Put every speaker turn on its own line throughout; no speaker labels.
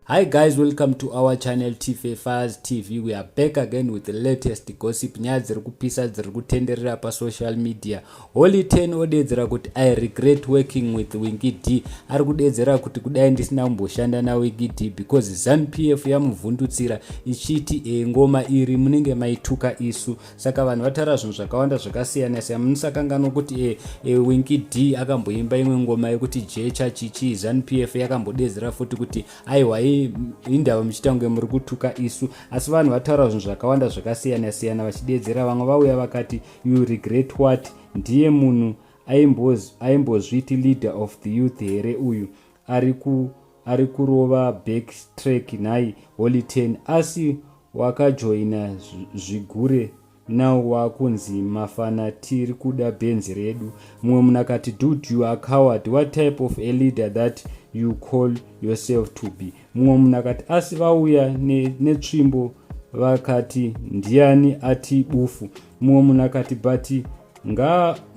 Hi guys, welcome to our channel TFA Faz TV. We are back again with the latest gossip. Nyaya dziri kupisa dziri kutenderera pasocial media. Holy 10 odedzera kuti, "I regret working with Winky D." Ari kudedzera kuti kudai ndisina kumboshanda naWinky D because ZANU PF yamuvhundutsira ichiti ngoma iri munenge maituka isu. Saka vanhu vataura zvinhu zvakawanda zvakasiyana siyana. Musakanganwa kuti Winky D akamboimba imwe ngoma yekuti jecha chichi. ZANU PF yakambodedzera futi kuti aiwa, indava muchiita kunge muri kutuka isu. Asi vanhu vataura zvinhu zvakawanda zvakasiyana siyana vachidedzera. Vamwe vauya vakati, "You regret what? Ndiye munhu aimbozviti leader of the youth here uyu ari kurova backtrack nhai Holy 10? Asi wakajoina zvigure, now wakunzi mafana tiri kuda bhenzi redu." Mumwe munhu akati, "Dude, you are coward. What type of a leader that you call yourself to be?" Mumwe munhu akati, "Asi vauya netsvimbo vakati ndiani ati bufu?" Mumwe munhu akati, "But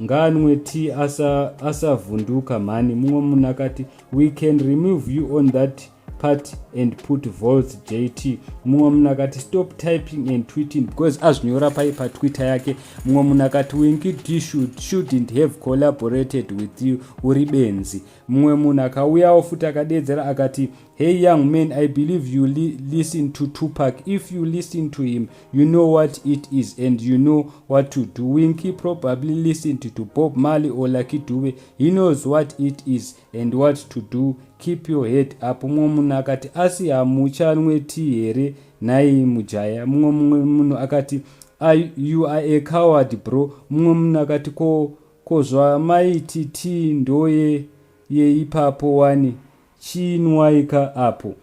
ngaanwe ti asavhunduka asa mhani." Mumwe munhu akati, "We can remove you on that part and put Voltz JT." Mumwe munhu akati, "Stop typing and tweeting," because azvinyora pai paTwitter yake. Mumwe munhu akati, "Winky D shouldn't have collaborated with you, uri benzi." Mumwe munhu akauyawo futi akadedzera akati, "Hey young man, I believe you listen to Tupac. If you listen to him, you know what it is and you know what to do. Winky probably listened to Bob Marley or Lucky Dube. He knows what it is and what to do. Keep your head up." Mumwe munhu akati, "Asi hamuchanwe tii here nhai mujaya?" Mumwe munhu akati, "You are a coward, bro." Mumwe munhu akati, Ko zvamaiti tii ndoye yeipapo wani, chinwaika apo."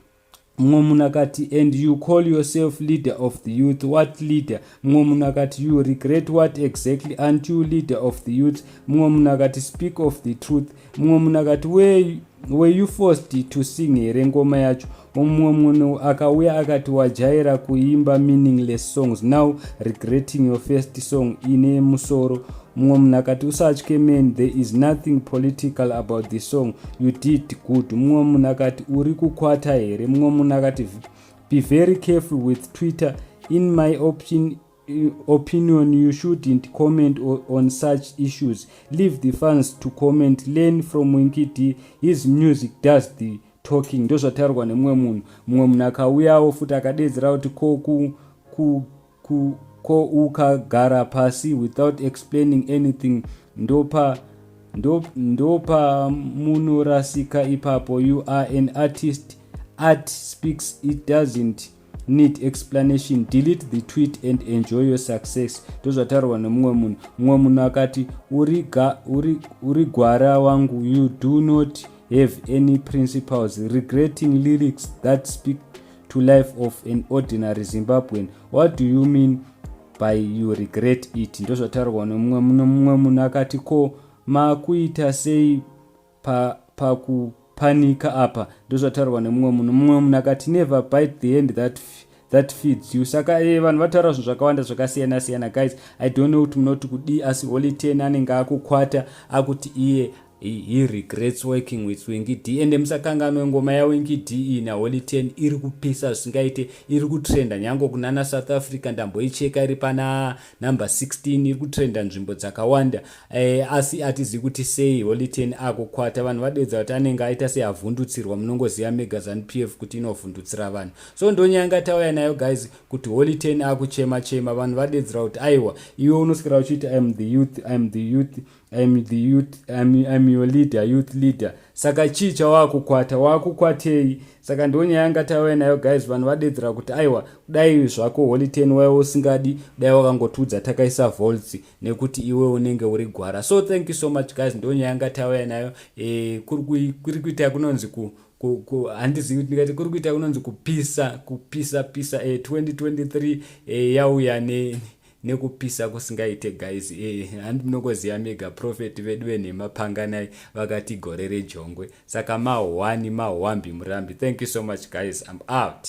Mumwe munhu akati, "And you call yourself leader of the youth? What leader?" Mumwe munhu akati, "You regret what exactly? Aren't you leader of the youth?" Mumwe munhu akati, "Speak of the truth." Mumwe munhu akati, "Were you forced to sing here ngoma yacho?" Mumwe munhu akauya akati, "Wajaira kuimba meaningless songs, now regretting your first song ine musoro." Mumwe munhu akati, "Usatye man, there is nothing political about the song. You did good." Mumwe munhu akati, "Uri kukwata here?" Mumwe munhu akati, "Be very careful with Twitter. In my opinion, you shouldn't comment on such issues. Leave the fans to comment. Learn from Winky D. His music does the talking." Ndozvataurwa nemumwe munhu. Mumwe munhu akauyawo futi akadedzera kuti ko ukagara pasi without explaining anything, ndopa munorasika ipapo. You are an artist. Art speaks, it doesn't need explanation. Delete the tweet and enjoy your success." Ndozvataurwa nemumwe munhu. Mumwe munhu akati, "Uri gwara wangu. You do not have any principles, regretting lyrics that speak to life of an ordinary Zimbabwean. What do you mean by you regret it?" Ndozvataurwa nemumwe mumwe munhu akati, "Ko makuita sei pakupanika pa apa?" Ndozvataurwa nemumwe munhu. Mumwe munhu akati, "Never bite the hand that feeds you." Saka vanhu vataura zvinhu zvakawanda zvakasiyana siyana. Guys, I don't know kuti munoti kudii, asi Holy 10 anenge akukwata akuti iye he regrets working with Winky D. Ende musakanganwe ngoma yaWinky D iyi naHoly 10 iri kupisa zvisingaite, iri kutrenda nyange kunana South Africa. Ndamboicheka, iri pana number 16, iri kutrenda nzvimbo dzakawanda. Asi hatizivi kuti sei Holy 10 akukwata. Vanhu vadedza kuti anenge aita seavhundutsirwa. Munongoziva mega ZANU PF kuti inovhundutsira vanhu. So ndonyanga tauya nayo guys, kuti Holy 10 akuchema chema. Vanhu vadedzera kuti aiwa, iwe unoswera uchiiti, "Im the youth, im the youth, im the youth, I'm your leader, youth leader." Saka chii chawakukwata? Wakukwatei? Saka ndonyaya yanga tauya nayo guys. Vanhu vadedzera kuti aiwa, kudai zvako Holy 10 waiva usingadi, kudai wakangotudza takaisa Voltz, nekuti iwe unenge uri gwara. So thank you so much guys, ndonyaya yanga tauya nayo. Kuri kuita kunonzi handizivi ndingati kuri kuita kunonzi kupisa kupisa pisa. 2023 yauya nekupisa kusingaite guys. Handi munongoziva mega, prophet vedu venhema panganai vakati gore rejongwe. Saka mahwani mahwambi murambi. Thank you so much guys, I'm out.